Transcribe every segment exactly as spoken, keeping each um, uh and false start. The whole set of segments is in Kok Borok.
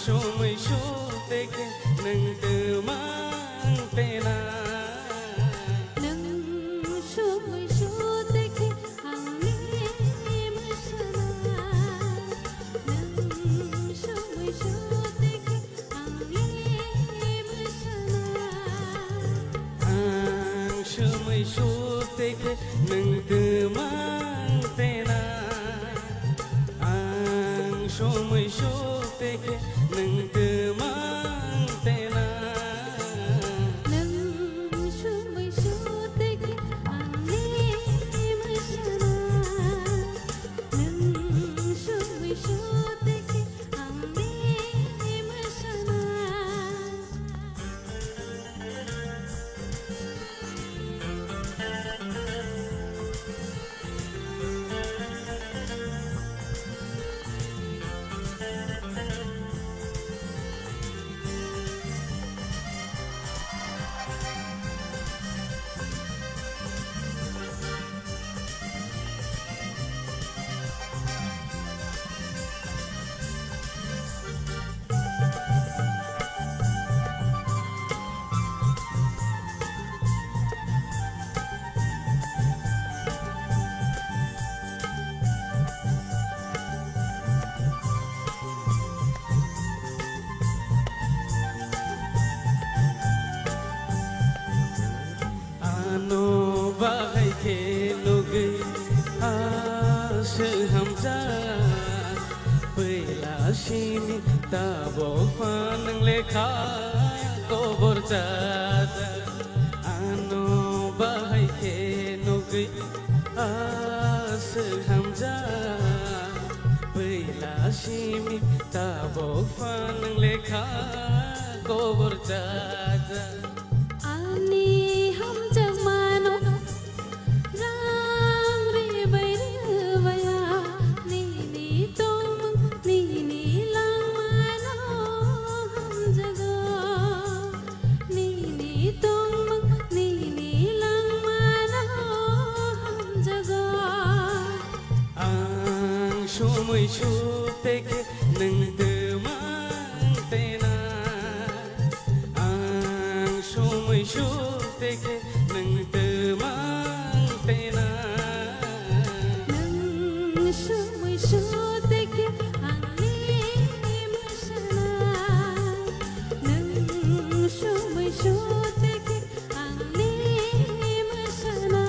Sumui sute khe nwng twmang tena. Nwng sumui sute khe ang le mwsana. Nwng sumui sute khe ang le mwsana. Ang sumui sute khe nwng twmang tena. Ang sumui sute khe nwng twmang tena. Nwng sumui sute khe ang le mwsana. Nwng sumui sute khe ang le mwsana. Ano bahai khe nugwi aswk hamjak, puila simi tabok phan nwng lekha kobor chajak. Ano bahai khe nugwi aswk hamjak, puila simi tabok phan nwng lekha kobor chajak. Ani hamjakmano rang rwbai rwbaiya, nini tongmung nini langmano hamjago. Nini tongmung nini langmano hamjago. Ang sumui sute khe nwng twmang tena. Ang sumui sute khe nwng twmang tena. Nwng sumui sute khe ang le mwsana. Nwng sumui sute khe ang le mwsana.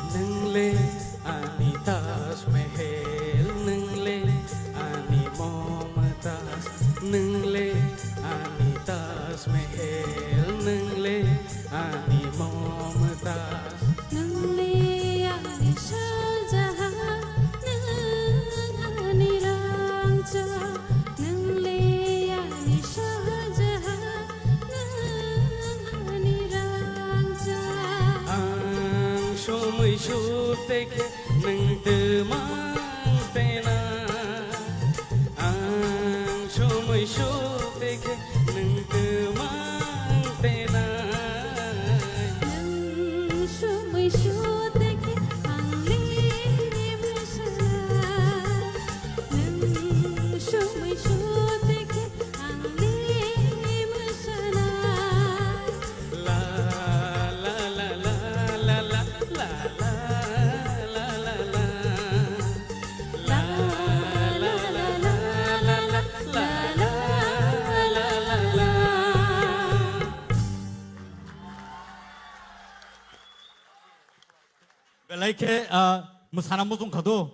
Nwng le ani Taj Mahal, nwng le ani Mumtaz, nwng le ani Taj Mahal, nwng le ani Mumtaz. Nwng le ani Shah Jahan, nwng ani rangchak, nwng le ani Shah Jahan. Ang sumui sute khe nwng twmang tena. Ang sumui sute khe nwng twmang tena. Nwng sumui sute khe ang le mwsana. Nwng sumui sute khe Belai khe, ah, mwsana muchung kha do.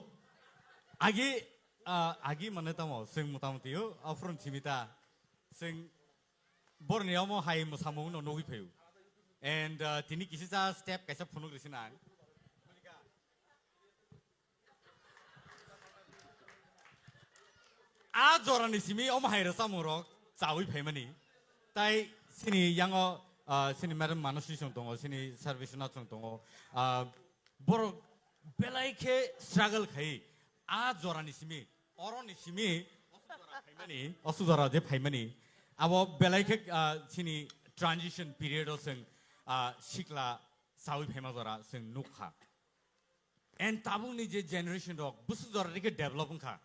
Agi, ah, agi mane tamo, chwng motamoti o, aphuru simi ta. Chwng borni omo hai mwsamung no nugwi phaio. And, ah, tini kisi cha step kaisa phunuk risi nang. A jorani simi omo hai rwchapmung rok chawi phaimani. Tai sini yango, ah, sini madam Manaswi chwng tongo, sini service na chwng tongo. Ah, borok belai khe struggle khai a jorani simi, oroni simi, osu jora phaimani, osu jora je phaimani. Abo belai khe, ah, sini transition period o chwng, ah, sikla chawi phaima jora chwng nukha. And tabukni je generation rok bwswk jora rikhe develop wngkha.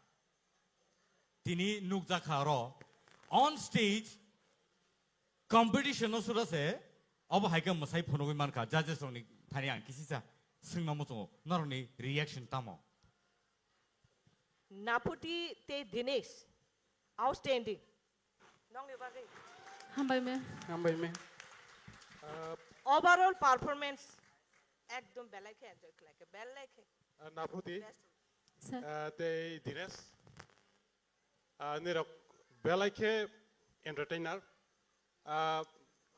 Tini nukjakha oro on stage competition no sura se obo hai khe mwsai phunugwi mankha judges rokni thani ang kisisa swngna muchungo norokni reaction tamo? Naputi tei Dinesh, outstanding. Nongni bagwi. Hambai me. Hambai me. Ah, overall performance ekdom belai khe enjoy khlai khe, belai khe. Ah, Naputi, best. Sir. Ah, tei Dinesh. Ah, nirok belai khe entertainer. Ah,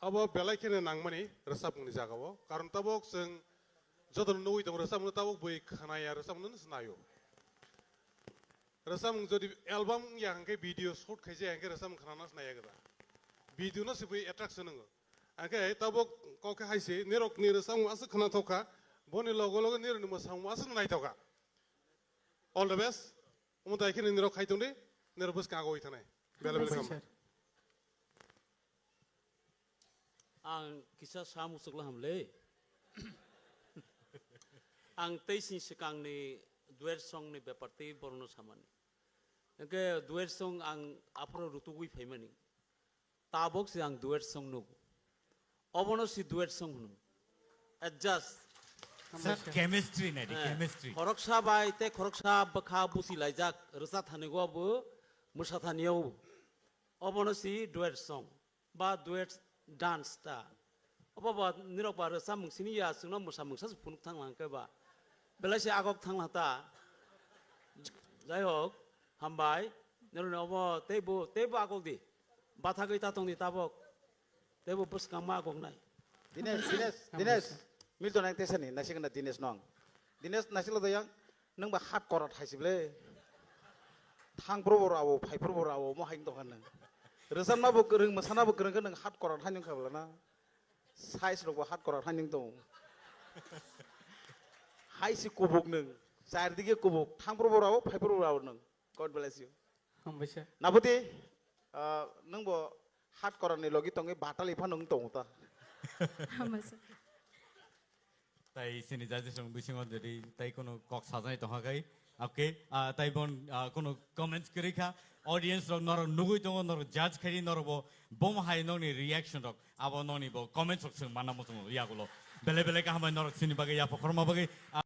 abo belai kheno nangmani rwchapmungni jagao. Karon tabuk chwng jotono nugwi tongo rwchapmungno tabuk bui khwnaya rwchapmungno se naio. Rwchapmung jodi album wngya hwnkhe video shoot khaijaya hwnkhe rwchapmung khwnana se naiya gwda. Video no se bui attraction wngo. Hwnkhe tabuk kok khe hai se nirokni rwchapmung aswk khwnathok kha, boni logo logo nirokni mwsamung aswk naithok kha. All the best. Omo tai khe nini rok khai tongdi, nini rok bwskang agoi thanai. Bela bela Hambai, kam. Sir. Ang kisa sa muchukla hamle. Ang tei sini swkangni duet song ni bepar tei borokno samani. Hwnkhe duet song ang aphuru rutugwi phaimani. Tabok se ang duet song nugo. Obono si duet song hwno. Adjust. Sir, chemistry nai di, eh, chemistry. Khoroksa bai tei khoroksa bwkha busi laijak rwchap thani go bo mwsa thani o. Obono si duet song ba duet dance ta. Obo ba nirok ba rwchapmung sini ya chwngno mwsamung sa phunuk thang lang khe ba. Belai se agok thang lang ta. Jai hok, hambai. Nirok ni obo teibo, teibo agok di. Bathagwi ta tongdi tabok. Teibo bwskangma agoknai. Dinesh, Dinesh, Dinesh. Milton ang tesani, naisik na Dinesh nong. Dinesh, naisik lo doyang, nang ba hat korot hai sible. Thang pro bor awo, phai pro bor awo, mo hain tong nang. Rwchapma bo kwrwng, mwsana bo kwrwng khe nang hat korot hai nung khabla na. Size rok bo hat korot hai nung tong. Hai si kubuk nung, char dige kubuk, thang pro bor awo, phai pro bor awo nung. God bless you. Hambai sir. Nabuti, ah, nwng bo hat korani logi tongwi batali phano wng tongo ta. Hambai sir. Tai sini judges rok bisingo jodi tai kono kok sajai tongha kai. Okay, ah, tai bon, ah, kono comments kwrwi kha. Audience rok norok nugwi tongo, norok judge khairi norok bo bomo hai nokni reaction rok abo nokni bo comments rok swng manna muchungo yagulo. Bele bele kaham bai norok sini bagwi yapha khorma bagwi.